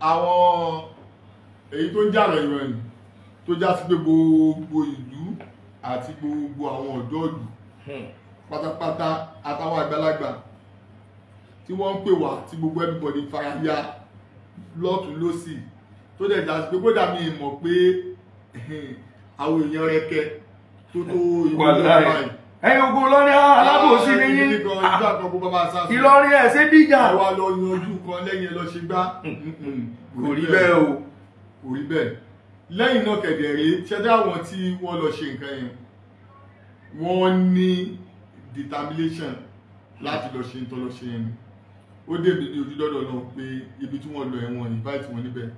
Àwọn èyí tó ń jà rẹ̀yìnrẹ̀yìn tó já sí pé gbogbo ìlú àti gbogbo àwọn ọ̀dọ́ ìlú pátápátá àtàwọn àgbàlagbà tí wọ́n ń pè wá, tí gbogbo everybody fara ya lọ́tún lọ́sì, tó dẹ̀ já sí pé kódà mi mọ̀ pé àwọn èèyàn rẹ̀kẹ́ tó tó ìlú báyìí. Ẹ̀yin ogun Ìlọrin alábòsí ni yín, Ìlọrin ẹ̀ ṣe bíjà. Ẹ wá lọ yanjú kan lẹ́yìn ẹ lọ ṣe gbá. Kò rí bẹ́ẹ̀ o. Kò rí bẹ́ẹ̀. Lẹ́yìn náà kẹ̀dẹ̀ rèé, ṣẹ́dá àwọn tí wọ́n lọ ṣe nǹkan yẹn, wọ́n ní determination láti lọ ṣe nǹkan lọ ṣe yẹn ni. Ó dèbí ní ojú dọ́dọ̀ náà pé ibi tí wọ́n lọ ẹ̀wọ̀n invite wọn níbẹ̀.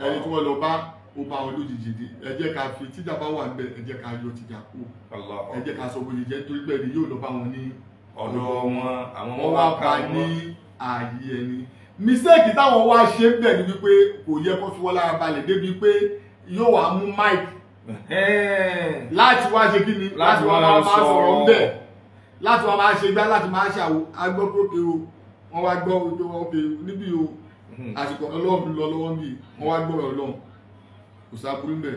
Ẹni tí wọ́n lọ bá ó bá wọn lójijì dé. Ẹ jẹ́ ká fi tíjà bá wà níbẹ̀, ẹ jẹ́ ká yọ tíjà kú. Ẹ jẹ́ ká sọ bó ṣe jẹ́, nítorí pé ẹni yóò lọ bá wọn ní ọ̀dọ̀ wọn, àwọn wọn wá bá ní ààyè ẹni. Mistake táwọn wá ṣe ń bẹ̀ ni wípé kò yẹ kó fi wọ́n lára balẹ̀ débi pé yóò wá mú mic láti wá ṣe kí ni, láti wá máa sọ̀rọ̀ ń bẹ̀, láti wá máa ṣe gbá, láti máa ṣàwò. Agbọ́pọ̀kẹ́ o, wọ́n wá gbọ́ wípé wọ́n pe níbí o, àsìkò Ọlọ́run lọ lọ́wọ́ bí wọ́n wá gbọ́rọ̀ Ọlọ́run, kò sáburú mbẹ̀.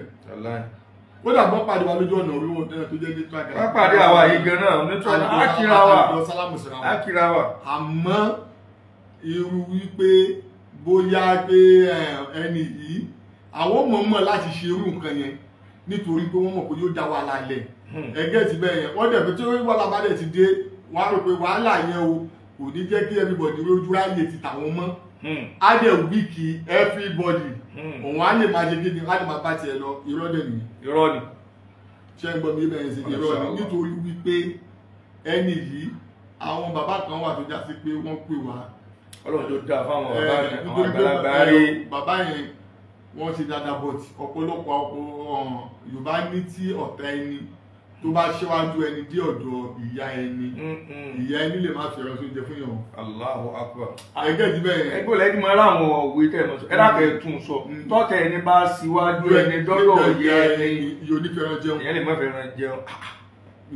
Kódà bọ́ pàdé wa lójú ọ̀nà orí wọn tó jẹ́ ní tíráàkì. Wọ́n pàdé àwa yìí gan náà nítorí àkírà wa, àkírà wa. Àmọ́ irú wípé bóyá pé ẹni yìí àwọn mọ̀ọ́mọ̀ láti ṣe irú nǹkan yẹn nítorí pé wọ́n mọ̀ pé yóò dá wàhálà lẹ̀. Ẹgẹ́ ti bẹ́ẹ̀ yẹn, wọ́n dẹ̀ pé tí wàhálà bá dẹ̀ ti dé, wọ́n á rò pé wàhálà yẹn o kò ní jẹ́ kí everybody rójú ráyè ti tàwọn mọ́. Á dẹ̀ wíìkì everybody, òun á lè máa ṣe kí ni, á lè máa bá tiẹ̀ lọ. Irọ́ dẹ̀ nìyẹn. Irọ́ ni. Ṣé ń gbọ́ mi bẹ́ẹ̀ ṣe? Irọ́ ni. Nítorí wípé ẹni yìí, àwọn bàbá kan wà tó já sí pé wọ́n pè wá. Ọlọ́run tó dáa fáwọn bàbá yẹn, àwọn àgbàlagbà rí. Bàbá yẹn wọ́n ṣe dáadáa, but ọ̀pọ̀lọpọ̀ Yorùbá ní tí ọ̀tá ẹni tó bá ṣíwájú ẹni dé ọ̀dọ̀ ìyá ẹni, ìyá ẹni lè má fi ẹran tó jẹ fún yàn. Allahu Akbar. Ẹgẹ́ ti bẹ́ẹ̀ yẹn. Ẹgbẹ́ lẹ́ni máa ráwọn òwe tẹ̀ mọ́ sọ, ẹ dákẹ́ tún sọ. Tọ́tẹ̀ ẹni bá ṣíwájú ẹni dọ́dọ̀ ìyá ẹni, yóò ní fẹ́ràn jẹun. Ìyẹn lè má fẹ́ràn jẹun.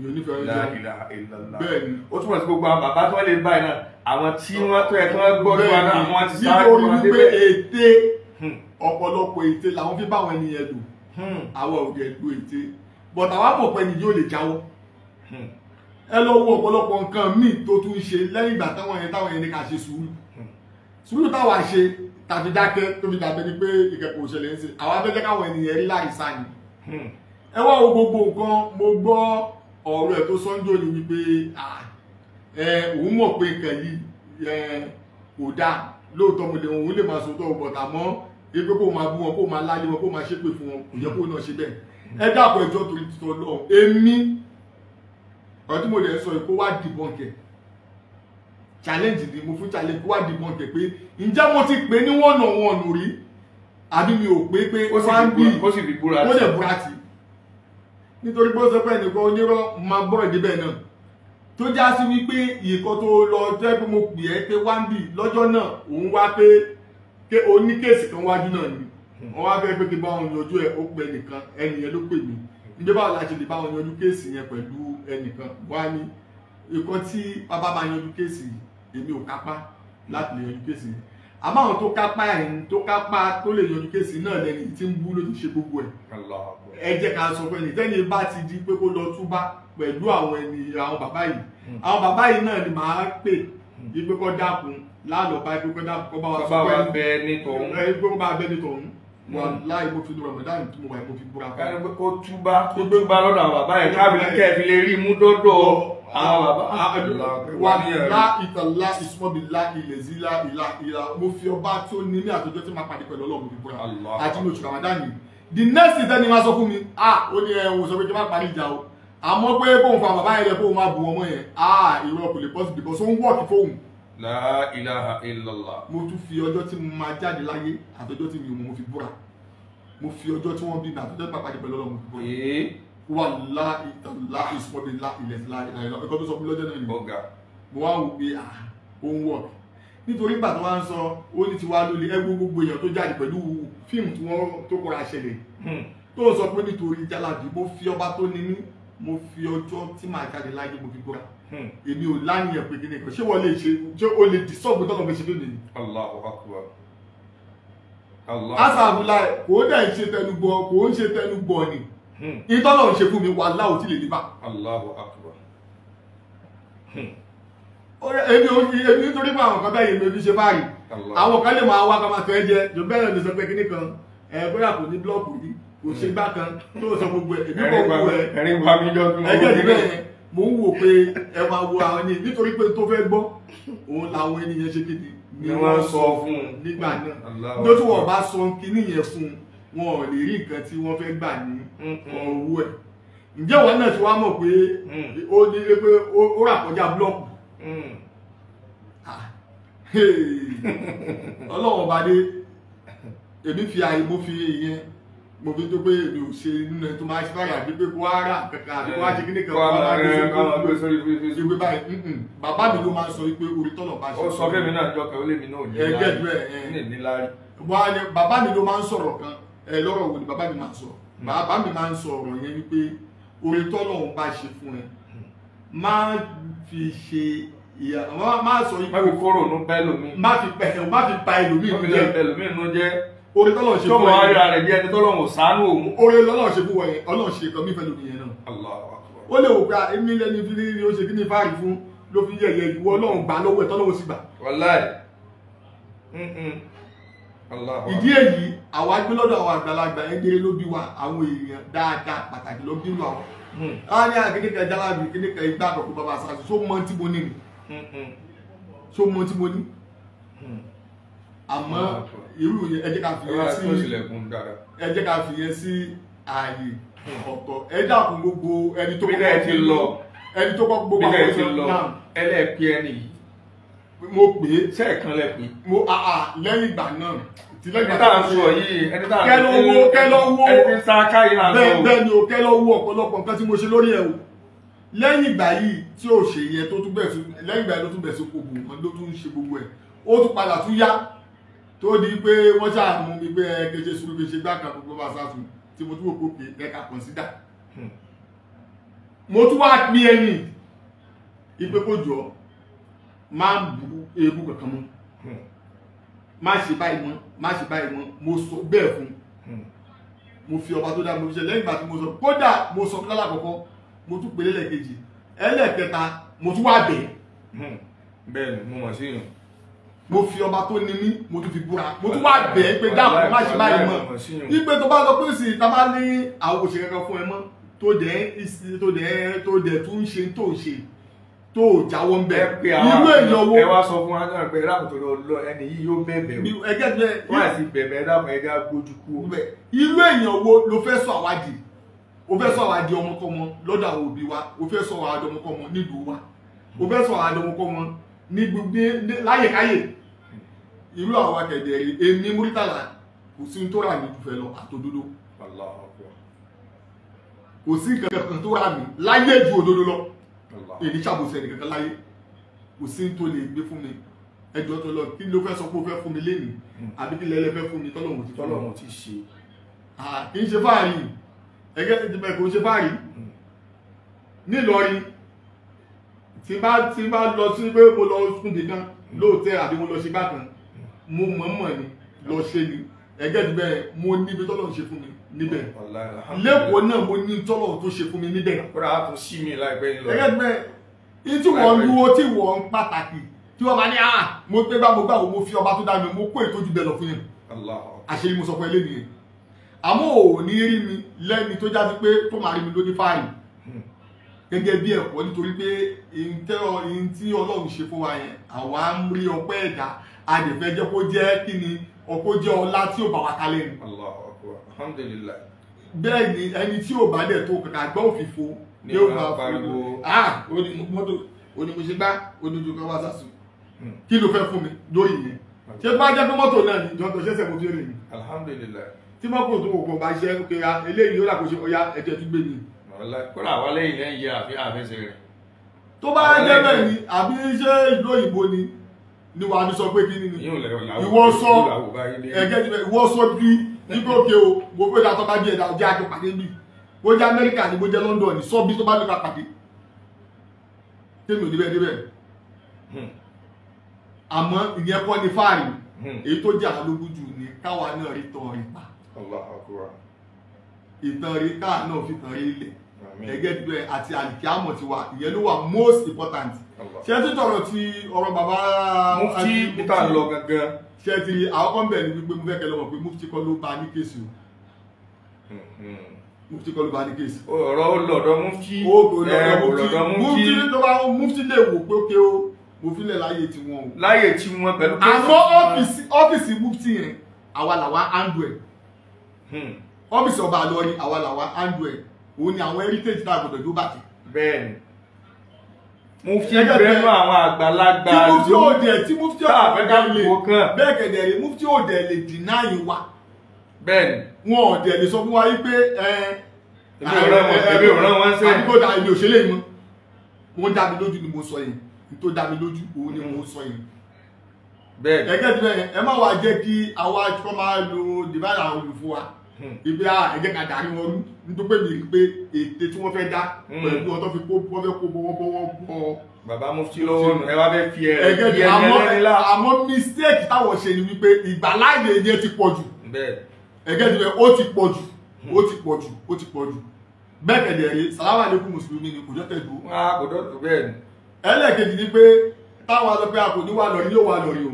Yóò ní fẹ́ràn jẹun. La ilaha illallah. Bẹ́ẹ̀ ni. Ó túmọ̀ sí gbogbo àwọn bàbá tí wọ́n lè báyìí náà, àwọn tí wọ́n tó yẹ kí wọ́n gbọ́ tó wà náà, àwọn ti sáré wọn débẹ̀. Nítorí wípé ète, ọ̀pọ̀lọpọ̀ ète làwọn fi bá àwọn ènìyàn lò, àwọn ò dẹ̀ lo ète, but àwa mọ̀ pé ẹni yóò lè jáwọ́. Ẹ lọ wo ọ̀pọ̀lọpọ̀ nǹkan míì tó tún ṣe lẹ́yìn ìgbà táwọn yẹn ní ká ṣe sùúrù. Sùúrù táwa ṣe tàbí dákẹ́ tó fi dàbẹ́ ni pé ìkẹ́kọ̀ọ́ òṣèlè ń ṣe, àwa fẹ́ jẹ́ káwọn ènìyàn rí láì sá ni. Ẹ wá wo gbogbo nǹkan, mo gbọ́ ọ̀rọ̀ ẹ̀ tó sọ́njọ́ ni wípé òun mọ̀ pé nǹkan yìí kò dáa lóòótọ́, mo lè òun lè máa sòótọ́ but àmọ́ pé kó máa bú wọn, kó máa lálé wọn, kó máa ṣépè fún wọn, kò yẹ kó náà ṣe bẹ́ẹ̀. Ẹ dàpọ̀ ẹjọ́ torí títọ́ lọ. Èmi ọ̀rọ̀ tí mo lè sọ yìí, kó wá dìbọ̀nkẹ̀ challenge ni mo fún challenge, kó wá dìbọ̀nkẹ̀ pé ǹjẹ́ mo ti pè ní one on one rí àbí mi ò pé pé ó sì fi búra tì, ó dẹ̀ búra tì, nítorí pé ó sọ pé ẹnìkan onírọ́ máa gbọ́rọ̀ débẹ̀ náà, tó já sí wípé ìkọ́ tó lọ jẹ́ pé mo pè é pé wá ń bì lọ́jọ́ náà, òun wá pé ó ní kéèsì kan wájú náà ni wọ́n wá fẹ́ pé kí bá wọn yanjú ẹ̀, ó pe ẹnìkan, ẹnìyẹn ló pè mí níjẹ́ báwo la ṣe lè bá wọn yanjú kéèsì yẹn pẹ̀lú ẹnìkan. Wá ní ìkọ́ tí bàbá máa yanjú kéèsì, èmi ò kápá láti lè yanjú kéèsì yẹn, àmọ́ àwọn tó kápá ẹ̀yìn tó kápá tó lè yanjú kéèsì náà lẹ́ni tí ń bú ló ti ṣe gbogbo ẹ̀. Ẹ jẹ́ ká sọ fún ẹni tẹ́ni bá ti di pé kó lọ túbá pẹ̀lú àwọn ẹni, àwọn bàbá yìí, àwọn bàbá yìí náà ni màá pè ipe kọ́ dákun lálọ́ bá ipe kọ́ dákun kọ́ bá wa sọ pé ipe kọ́ bá bẹ ní tọ̀hún. Wàláhì mo fi Ramadan tí mo wà mo fi búra fún un. Kó túbá, kó túbá lọ́dọ̀ àwọn bàbá yẹn káàbí kẹ́ẹ̀fi lè rí mú dọ́dọ̀ àwọn bàbá. Wàláhì ìtàlá ìsúmọ́bìlá ilẹ̀ zílá ìlà ìlà, mo fi ọba tó ní ní àtọjọ́ tí máa pàdé pẹ̀lú Ọlọ́run mo fi búra àti ní oṣù Ramadan yìí. The next thing tẹ́ni máa sọ fún mi, ó ní ẹ̀hún sọ pé kí n má parí ìjà o, àmọ́ pé kóun fa bàbá yẹn lẹ kóun máa bù wọn mọ́ yẹn, irọ́ kò lè possible because ó ń wọ́ọ̀kì fóun. La ilaha illallah. Mo tún fi ọjọ́ tí mo máa jáde láyé àtọjọ́ tí mi ò mọ̀ mo fi búra. Mo fi ọjọ́ tí wọ́n bí mi àtọjọ́ tí màá pàdé pẹ̀lú Ọlọ́run mo fi búra. Wàláhì ìtàlá ìsúmọ́bìlá ilẹ̀ ìlà ìlà, ẹ̀kọ́ tó sọ fún mi lọ́jọ́ náà nìyẹn. Mo wá wò pé ó ń wọ̀ọ̀kì. Nítorí ìgbà tó wá ń sọ, ó ní tiwa lólè ẹgbẹ́ gbogbo èèyàn tó jáde pẹ̀lú fíìmù tí wọ́n tó kọ́ra ṣẹlẹ̀. Tó sọ pé nítorí jálàbí, mo fi ọba tó ní mí, mo fi ọjọ́ tí màá jáde láyé mo fi búra. Èmi ò láníyàn pé kíni kan ṣé wọ́n lè ṣe, ṣé o lè disọ́ọ̀bù tọ́lọ́ mi ṣe lónìí. Allahu Akbar. Asàbùlà kò dẹ̀ ń ṣe tẹnugbọ, kò ń ṣe tẹnugbọ ni. Ìtọ́lọ̀ ń ṣe fún mi wà láò tí lè níbà. Allahu Akbar. Èmi nítorí pé àwọn kan bẹ́ẹ̀ yìí mi ṣe báyìí. Àwọn kan lè máa wá kan máa tẹ́ jẹ, jù bẹ́ẹ̀ lè sọ pé kíní kan, bóyá kò ní blọ́ọ̀kù yìí, kò ṣe gbá kan, tó sọ gbogbo ẹ̀, èmi kò wú ẹ. Ẹ̀rín pa mí jọ fún ẹgbẹ́ ìbẹ̀ yẹn, mò ń wò pé ẹ máa wo àwọn ní nítorí pé tó fẹ́ gbọ́, òun làwọn ènìyàn ṣe kíni ni wọ́n sọ fún un nígbà náà. Lótú wọn bá sọ kíní yẹn fún un, wọn ò lè rí nǹkan tí wọ́n fẹ́ gbà ní ọwọ́ ẹ̀. Ǹjẹ́ wọn náà ti wá mọ̀ pé ó ní pé ó rà kọjá blọ́ọ̀kù? Ọlọ́run ọba dé, èmi fi àyè mo fi ìyẹn mo fi tó pé èmi ò ṣe nínú ẹni tó máa ṣe báyìí àbí pé kó wá rà kankan àbí kó wá ṣe kíní kan kó wá gbé sórí ìwé báyìí. Bàbá mi ló máa ń sọ wípé orí tọ́lọ̀ bá ṣe. Ó sọ fẹ́mi náà jọ kan ó lé mi náà ní láárí. Bàbá mi ló máa ń sọ̀rọ̀ kan lọ́rọ̀ wo ni bàbá mi máa ń sọ? Bàbá mi máa ń sọ ọ̀rọ̀ yẹn wípé orí tọ́lọ̀ bá ṣe fún ẹ má fi ṣe ìyá má sọ yìí. Má fi kóró nù bẹ́ẹ̀ lómi. Má fi pẹ̀sẹ̀ má fi pa ẹlòmíì nù jẹ́. Oore tọ́lọ̀ ṣe fún ẹ. Tó mọ ara rẹ̀ bí ẹni tọ́lọ̀ ò ṣàánú òun. Oore lọ́lọ́ ṣe fún wọn yẹn, Ọlọ́run ṣe kan mífẹ́ lómi yẹn náà. Allahu Akbar. Ó lè wò pé èmi lẹ́ni fi ní ó ṣe kí ní fáàrí fún ló fi yẹ̀yẹ́ ìwọ Ọlọ́run gbà lọ́wọ́ ẹ̀ tọ́lọ́wọ́ sì gbà. Wàláì. Allahu Akbar. Ìdí èyí àwa gbé lọ́dọ̀ àwọn àgbàlagbà ẹgbẹ́ ló bí wa, àwọn èèyàn dáadáa pàtàkì ló bí wa. A ní àkíníkan jálábì kíníkan igbá àkọ́kọ́ bàbá àṣàṣù só mọ tí mo ní ni. Só mọ tí mo ní. Àmọ́ irú yẹn ẹ jẹ́ ká fi yẹn sí ẹ jẹ́ ká fi yẹn sí ààyè ọ̀tọ̀. Ẹ dákun gbogbo ẹni tó kọ́kọ́ ti lọ ẹni tó kọ́kọ́ gbogbo àwọn ti lọ ẹlẹ́ẹ̀pẹ́ ẹni yìí. Mo pè é sẹ́ẹ̀kan lẹ pè é. Mo lẹ́yìn ìgbà náà ti lẹ́yìn ìgbà tá à ń sọ yìí ẹni tá à ń kẹ́ lọ wo kẹ́ lọ wo ẹni tí ń sá káyìí náà sọ. Bẹ́ẹ̀ ni o, kẹ́ lọ wo ọ̀pọ̀lọpọ̀ nǹkan tí mo ṣe lórí ẹ̀ o. Lẹ́yìn ìgbà yìí tí ò ṣe yẹn tó tún bẹ̀ sí lẹ́yìn ìgbà yẹn ló tún bẹ̀ sí kò bò wọn ló tún ṣe gbogbo ẹ̀. Ó tún padà tún yá tó di pé wọ́n ṣáà mú mi pé ẹ kéṣe sùúrù kéṣe gbá kan gbogbo bá sá sùn tí mo tún wò pé ẹ ká consider. Mo tún wá pín ẹyìn ìpè kó jọ má bu eégún kankan mọ́, má ṣe báyìí mọ́, má ṣe báyìí mọ́. Mo sọ bẹ́ẹ̀ fún mo fi ọba tó dá mo fi ṣe lẹ́yìn ìgbà tí mo sọ kódà mo sọ fún lálákọ̀ọ́kọ́ mo tún pèlè lẹ́ẹ̀kejì ẹlẹ́ẹ̀kẹta mo tún wá bẹ̀ẹ́. Bẹ́ẹ̀ ni mo mọ̀ sí yàn. Mo fi ọba tó ní mí mo tún fi búra mo tún wá bẹ̀ẹ́ pé dákun má ṣe báyìí mọ́. Ipe tó bá lọ pé sì ta bá ní àwọn òṣèré kan fún ẹ mọ́ tó dẹ̀ tún ṣe tó ṣe tó jáwọ́ ń bẹ̀. Irú èèyàn wo ẹ wá sọ fún wa náà pé ráàpù tó lọ ẹni yìí yóò bẹ̀bẹ̀ o. Wọ́n àti bẹ̀bẹ̀ dáàbò ẹja gbójú kú. Irú èèyàn wo ló fẹ́ sọ àwádìí? O fẹ́ sọ àwádìí ọmọkọ́mọ lọ́dọ̀ àwọn òbí wa, o fẹ́ sọ àwádìí ọmọkọ́mọ nílùú wa, o fẹ́ sọ àwádìí ọmọkọ́mọ ní láyèkáyè. Irú àwọn akẹ̀dẹ̀ rẹ̀ èmi Múrítàlá kò sí tó rà mí jù fẹ́ lọ àtòdodo. Kò sí nǹkan tó rà mí láyé ju òdodo lọ. Èyí ṣàbòsí ẹnì kankan láyé, kò sí tó lè gbé fún mi. Ẹjọ́ tó lọ kí ló fẹ́ sọ pé ó fẹ́ fún mi lénìí àbí kí lẹ́lẹ́ fẹ́ fún mi tọ́lọ́hun ti tọ́lọ́hun ti ṣe. Kì í ṣe fáàrí ẹgẹ́ ìdìbò kò ṣe fáàrí. Nílọrin tí bá lọ sí pé mo lọ sùn nìkan lóòótẹ́ àbí mo lọ ṣe bákan mo mọ̀ọ́mọ̀ ni lọ ṣe ni ẹgẹ́ ìdìbò mo níbi tọ́lọ́hun ṣe fún mi níbẹ̀. Lẹ́kọ̀ọ́ náà mo ní tọ́lọ̀ tó ṣe fún mi níbẹ̀. Kódà á tún sí mi láìpẹ́ ńlọ. Ẹgẹ́ ìdìbò tí wọ́n dúró tí wọ́n ń pàtàkì tí wọ́n bá ní mo gbé bá mo gbà wo mo fi ọba tó dá mi mo kó ìtọ́jú bẹ̀ lọ fún yẹn. Àṣírí mo sọ fún ẹ lé nìyẹn. Àmọ́ ò ní rí mi lẹ́ni tó já sí pé tó máa rí mi lóní fáàrí gẹ́gẹ́ bí ẹ̀kọ́ nítorí pé ìyìn tí Ọlọ́run ṣe fún wa yẹn àwa ń rí ọpẹ́ ẹ̀dá a dẹ̀ fẹ́ jẹ́ kó jẹ́ kí ni ọkó jẹ́ ọlá tí ò bá wa kalẹ̀ ni. Alhamdulillah. Bẹ́ẹ̀ ni ẹni tí ò bá dẹ̀ tó kàkà gbọ́ òfìfo ní ó máa pariwo mọ́tò onímọ̀ṣẹ́gbá onídùúkọ́ wá sásù kí ló fẹ́ fún mi lórí yẹn? Ṣé tó bá jẹ́ pé mọ́tò náà ni ìjọba ṣẹ̀ṣẹ̀ mo fi rìn ni. Alhamdulillah. Tí mọ́tò tó kò bá ṣe kéra eléyìí ó là kó ṣe ọya ẹ̀jẹ̀ tún gbé mi. Kódà wà lẹ́yìn lẹ́yìn yẹ àfi àfẹsẹ̀ rẹ̀. Tó bá jẹ́ bẹ́ẹ̀ ni àbí ṣé ìlú òyìnbó ni ni wàá ní sọ pé kí ni ìwọ sọ ẹ̀jẹ̀ ìwọ sọ bí nígbà òkè o mo fẹ́ dá tó bá bí ẹ̀dá ọjọ́ àjọ pàdé bí bó jẹ́ Amẹ́ríkà ni bó jẹ́ London ni sọ bí tó bá lè pàdé tèmi ò níbẹ̀ níbẹ̀. Àmọ́ ìyẹn kọ́ ni fáàrí. Èyí tó jẹ́ àlógún jù ni káwa náà rí tán rí pa. Allahu Akbar. Ìtàn rí káà náà fi tàn rí ilẹ̀. Ẹgẹ́ ti bẹ́ẹ̀ àti àlìkíámọ̀ tiwa, ìyẹn ló wà most important. Ṣé ti tọrọ ti ọ̀rọ̀ bàbá Mufti Peter lọ gangan? Ṣé ti àwọn kan bẹ̀ ni wípé mo fẹ́ kẹ́ lọ́mọ pé Mufti kọ́ ló bá ní kéèsì o. Mufti kọ́ ló bá ní kéèsì. Ọ̀rọ̀ ó lọ̀dọ̀ Mufti. Ó kò lọ̀dọ̀ Mufti. Mufti tó bá Mufti lè wò pé ókè o, mo fi lẹ̀ láyé tiwọn o. Láyé tiwọn pẹ̀lú kéèsì. Àmọ́ ọ́fíìsì Mufti yẹn, àwa làwa handle ẹ̀. Ọ́fíìsì ọba Ìlọrin, àwa làwa handle ẹ̀. Òun ni àwọn heritage tá a gbọdọ̀ ló bàjẹ́. Bẹ́ẹ̀ni. Mufti bẹ́ẹ̀nu àwọn àgbàlagbà tí Mufti ò dẹ̀ tí Mufti ò dẹ̀ lè bẹ́ẹ̀ kẹ̀dẹ̀ rẹ̀ Mufti ò dẹ̀ lè deny wa. Bẹ́ẹ̀ni. Wọn ò dẹ̀ lè sọ fún wa yí pé èmi ò rán wọn sẹ́yìn. Àdúgbò dà èmi ò ṣe lè mọ́. Wọ́n dá mi lójú ni mo sọ yẹn. N tó dá mi lójú òun ni mo sọ yẹn. Bẹ́ẹ̀ni. Ẹgẹ́ ti bẹ́ẹ̀ ẹ má wá jẹ́ kí àwa kọ́ máa lo divide and rule fún wa. Ibi a ẹ̀jẹ̀ ká darí wọn rú nítorí pé mi rí pé ète tí wọ́n fẹ́ dá pẹ̀lú ọtọ́ fi kó wọ́n fẹ́ kó bọ́wọ́bọ́wọ́ bọ́. Bàbá Mufti lọ́wọ́ nù ẹ wá fẹ́ fi ẹ bí ẹni ẹlẹ́ni lá. Àmọ́ mistake táwọn ṣe ni wípé ìgbàláyè yẹn ti pọ̀ jù. Ẹgẹ́ ti bẹ́ẹ̀ ó ti pọ̀ jù ó ti pọ̀ jù ó ti pọ̀ jù. Bẹ́ẹ̀ kẹ̀dẹ̀ rí sàlámà lẹ́kùn mùsùlùmí ni kò jọ́ tẹ̀ dúró. Kò jọ́ tẹ̀ bẹ́ẹ̀ ni. Ẹlẹ́ẹ̀kejì ni pé táwọn sọ pé a kò ní wà lọ́rí yóò wà lọ́rí o.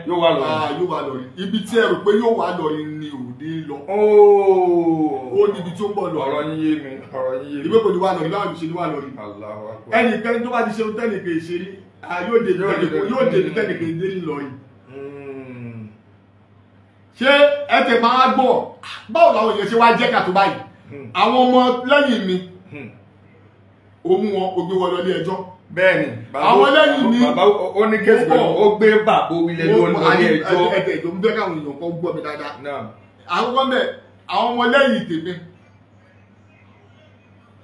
Yóò wà lọ́rí. Yóò wà lọ́rí. Ibi tí ẹ rò pé yóò wà lọ́rí ni ò ní lọ. Ó níbi tí ó ń bọ̀ lọ. Ọ̀rọ̀ yín yé mi, ọ̀rọ̀ yín yé mi. Ìwé kò ní wà lọ́rí, báwo ṣe ní wà lọ́rí. Allahu Akbar. Ẹnikẹ́ni tó bá ti ṣe tẹ́nìkan ṣe rí, yóò débi tẹ́nìkan dé lọ́rí. Ṣé ẹ tẹ̀ máa gbọ́ báwo làwọn èèyàn ṣe wá jẹ́ kàtó báyìí? Àwọn ọmọ lẹ́yìn mi, ó mú wọn, ó gbé wọn lọ ilé ẹjọ́. Bẹ́ẹ̀ni, àwọn lẹ́yìn mi bàbá ó ní kéèsì pẹ̀lú ó gbé bàbá ilé lórí ẹjọ́. Ẹ̀tẹ̀ ìjọ ń bẹ́ káwọn èèyàn kan gbọ́ mi dáadáa. Àwọn kan bẹ̀, àwọn ọmọ lẹ́yìn tèmi,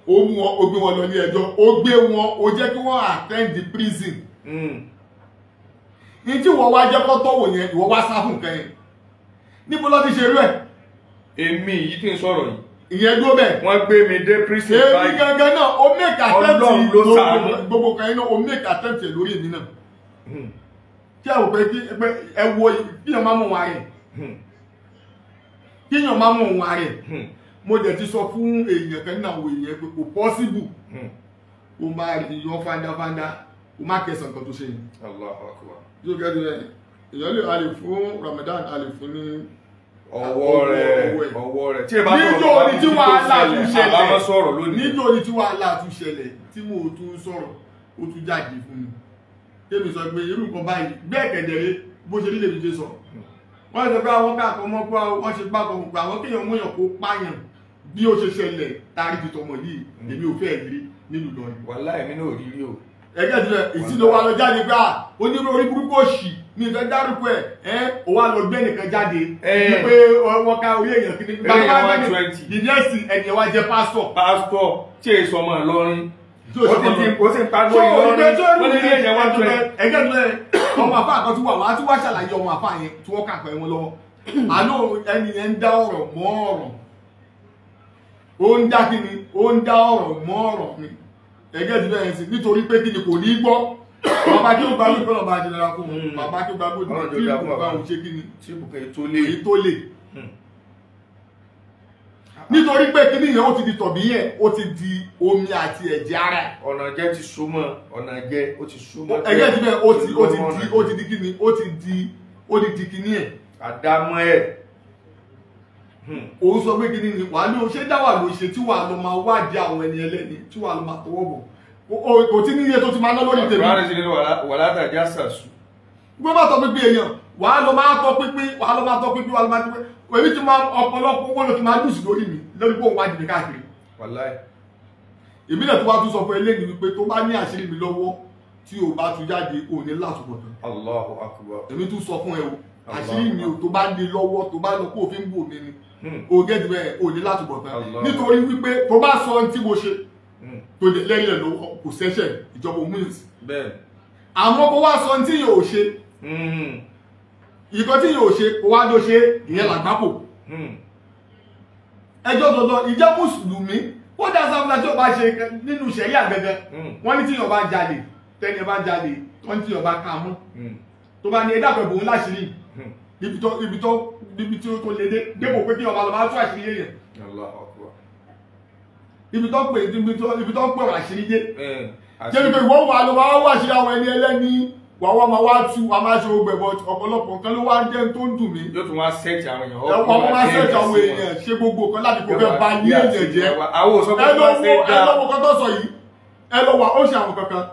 ó mú wọn, ó gbé wọn lọ ilé ẹjọ́, ó gbé wọn, ó jẹ́ kí wọ́n attend the prison. Ní tí wọ́n wá jẹ́ kó tọ́wò yẹn, ìwọ wá sá fún nǹkan yẹn. Níbo ló ti ṣe irú ẹ̀? Èmi yìí tí ń sọ̀rọ̀ yìí. Ìyẹn dúró bẹ́ẹ̀. Wọ́n gbé mi dé prison báyìí. Èmi gangan náà, ó make attempt gbogbo kan iná, ó make attempt lórí èmi náà. Kí ẹ wò pé kí ẹ wo kíyàn máa mú wọn rẹ̀. Kíyàn máa mú wọn rẹ̀. Mo dẹ̀ ti sọ fún èèyàn kan nínú àwọn èèyàn pé kò possible. Ó máa rí yan fandafanda, ó má kẹsàn-án kan tó ṣe yìí. Allahu Akbar. Yóò gẹ́gẹ́ bí èèyàn lè a lè fún Ramadan, a lè fún ní ọwọ́ rẹ̀ ọwọ́ rẹ̀ tí ẹ bá sọ̀rọ̀ nítorí tí wàhálà tún ṣẹlẹ̀ sọ̀rọ̀ lónìí nítorí tí wàhálà tún ṣẹlẹ̀ tí mo tún sọ̀rọ̀ ó tún jáde fún mi tèmi sọ pé irú nǹkan báyìí bẹ́ẹ̀ kẹ̀dẹ̀rẹ́ bó ṣe lílè mi ṣe sọ wọ́n sọ pé àwọn káàkọ́ mọ́ pé wọ́n ṣe bá kan pé àwọn kéèyàn múyàn kó pààyàn bí ó ṣe ṣẹlẹ̀ tarí ti tọmọ yìí èmi ò fẹ́ rí nílùú Ìlọrin. Wàhálà èmi náà ò rí rí o. Ẹgẹ́ ti rẹ̀ ìsìlò wa lọ jáde pé onírú orí burúkú òṣì ní ìfẹ́ dárúkọ ẹ̀ ẹ́ o wá lọ gbé nìkan jáde wípé wọ́n ká orí èèyàn kí ní bàbá ìdíyẹ́sì ẹni ẹ̀ wá jẹ́ pásítọ̀. Pásítọ̀ tí èso ọmọ Ìlọrin ó sì ń pariwo Ìlọrin wọ́n ní èèyàn 120. Ẹgẹ́ ti rẹ̀ ọmọ àfáà kan tún wà wá tí wá ṣàlàyé ọmọ àfáà yẹn tí wọ́n kà pẹ́ wọn lọ́wọ́ àná ẹni yẹn ń dá ọ̀rọ̀ mọ́ ọ̀rọ̀ ó ń dá kíni ó ń dá ọ̀rọ̀ mọ́ ọ̀rọ̀ ni ẹgẹ́ ti bẹ̀rẹ̀ sí nítorí pé kí ni kò ní gbọ́ bàbá kí ó gba lóògbé ọ̀nà bá jẹnara fún un bàbá kí ó gba lóògbé tí kò bá òun ṣe kí ni tí kò tó lè èyí tó lè nítorí pé kí ni ìyẹn ó ti di tọ̀bí yẹn ó ti di omi àti ẹ̀jẹ̀ ara ẹ̀. Ọ̀nà jẹ́ ti súnmọ́ ọ̀nà jẹ́ ó ti súnmọ́. Ẹgẹ́ ti bẹ̀rẹ̀ ó ti di kí ni ó ti di kí ni ẹ̀. Àdámọ́ ẹ̀. Òun sọ pé kí ni wàá ló ṣe dáwà ló ṣe tí wàá lọ máa wádìí àwọn ẹni ẹlẹ́ni tí wàá lọ máa tọwọ́ bọ̀ kò tí níye tó ti máa ná lórí tèmi. Wàhálà tàjà sàṣù. Gbé bá tọ pínpín èèyàn wàá lọ máa tọ pínpín wàá lọ máa tọ pínpín wàá lọ máa tọ pínpín èmi ti máa ọ̀pọ̀lọpọ̀ owó ló ti máa lùsì lórí mi lórí pé òun wádìí mi káàkiri. Wàláì. Èmi náà tó wá tún sọ fún eléyìí wípé tó bá ní àṣírí mi lọ́wọ́ tí o bá tún jáde ò ní látúbọ̀ tán. Allahu Akbar. Èmi tún sọ fún ẹ o àṣírí mi ò tó bá ní lọ́wọ́ tó bá lọ kó òfin bò mí ni o gẹ́gẹ́ bẹ́ẹ̀ ò ní látúbọ̀ tán nítorí wípé tó bá sọ ohun tí mo ṣe tó dé lẹ́yìn ẹ̀ lọ́wọ́ kò sẹ́sẹ̀ ìjọba òmùyẹ̀sì. Àmọ́ kó wá sọ ohun tí yóò ṣe ìkan tí yóò ṣe kó wá ló ṣe ìyẹn làgbákò. Ẹjọ́ dandan ìjẹ́ mùsùlùmí ó dá sáfúnà tí ó bá ṣe nínú ṣẹ̀ríà gẹ́gẹ́ wọ́n ní tí yóò bá jalè tẹ́ni bá jalè wọ́n ní tí yóò bá ká mú Tó bá ní ẹ dákun ẹ̀bùn láṣìírí níbi tí ó tó lé dé dépò pé kí ọba lọ máa tú àṣírí èèyàn. Ibi tó pè ibi tó ń pè àṣírí dé. Jẹ́ pé ìwọ́n wà ló máa wà sí àwọn ẹni ẹlẹ́ni wà wá máa wá tú wà máa ṣe ogbẹ̀ bọ̀ ọ̀pọ̀lọpọ̀ nǹkan ló wá ń jẹ́ tó ń dùn mí. Yóò tún wá sẹ́ẹ̀tì àwọn èèyàn. Wọ́n máa sẹ́ẹ̀tì àwọn èèyàn ṣe gbogbo nǹkan láti kò fẹ́ ba ní èèyàn jẹ́. Ẹ lọ́wọ́ kan tó sọ yìí, ẹ lọ́wọ́ ó ṣe àwọn kankan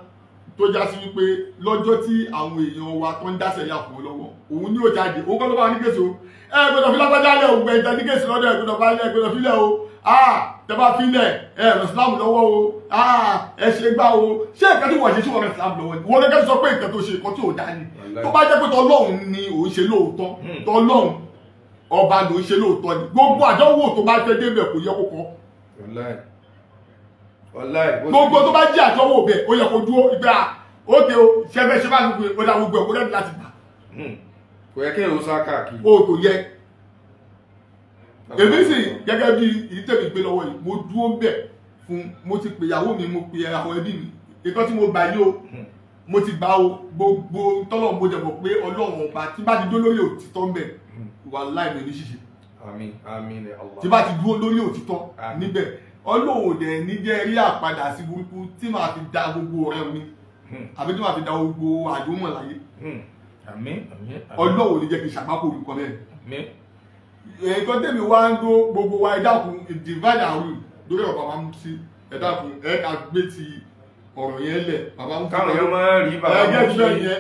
tó já sí wípé lọ́jọ́ tí àwọn èèyàn wa tó ń dáṣẹ̀ yà fún lọ́wọ́ òun ní ó jáde, òun kọ́ ló bá ní kéṣe o. Ẹ gbọ́dọ̀ fi lágbájá lẹ̀ òun gbẹ̀ǹtẹ̀ ní kéṣe lọ́dọ̀ ẹ gbọ́dọ̀ bá lẹ̀ gbọ́dọ̀ filẹ̀ o. Tẹ bá filẹ̀ ẹ ràn Islam lọ́wọ́ o, ẹ ṣe gbá o. Ṣé nǹkan tí wọ́n ṣe sí wọ́n ràn Islam lọ́wọ́ ni? Wọ́n gẹ́gẹ́ sọ pé nǹkan tó ṣe nǹkan tí ò dá ni. Tó bá jẹ́ pé tọlọ́hun ni òun ṣe lóòótọ́, tọlọ́hun ọba lòun ṣe lóòótọ́ ni, gbogbo àdánwò tó bá fẹ́ débẹ̀ kò yẹ kó kọ́. Gbogbo tó bá jẹ́ àdánwò bẹ̀ ó yẹ kó dúró ìgbà ókè o, ṣẹfẹ́ ṣe bá gbogbo ó dá gbogbo ẹ̀kọ́ lẹ́nu láti gbà. Kò yẹ kéèyàn ó sá káàkiri. O kò yẹ. Èmi sì gẹ́gẹ́ bí ìtẹ̀mí gbé lọ́wọ́ yìí, mo dúró ń bẹ̀ fún, mo ti pè ìyàwó mi, mo pè àwọn ẹbí mi, nǹkan tí mo gbà yìí o, mo ti gbà o, gbogbo tọ́lọ̀ mo jẹ̀bọ̀ pé Ọlọ́run ọba tí bá ti dó lórí òtítọ́ ń bẹ̀, wàláhì mi ní ṣíṣe. Àmín, àmín Allah. Tí bá ti dúró lórí òtítọ́ níbẹ̀, Ọlọ́run ò dẹ̀ ní jẹ́ rí àpadà sí burúkú tí màá fi da gbogbo ọ̀rẹ́ mi àbí tí màá fi da gbogbo àdúmọ̀ láyé. Àmín, àmín. Ọlọ́run ò ní jẹ́ kí n ṣàgbákò orúkọ bẹ́ẹ̀. Àmín. Nǹkan tèmi wá ń dó gbogbo wa, ẹ dákun, divide and rule lórí ọ̀rọ̀ bàbá Mufti, ẹ dákun, ẹ ká gbé ti ọ̀rọ̀ yẹn lẹ̀ bàbá Mufti. Káwọn èèyàn máa rí bàbá Mufti.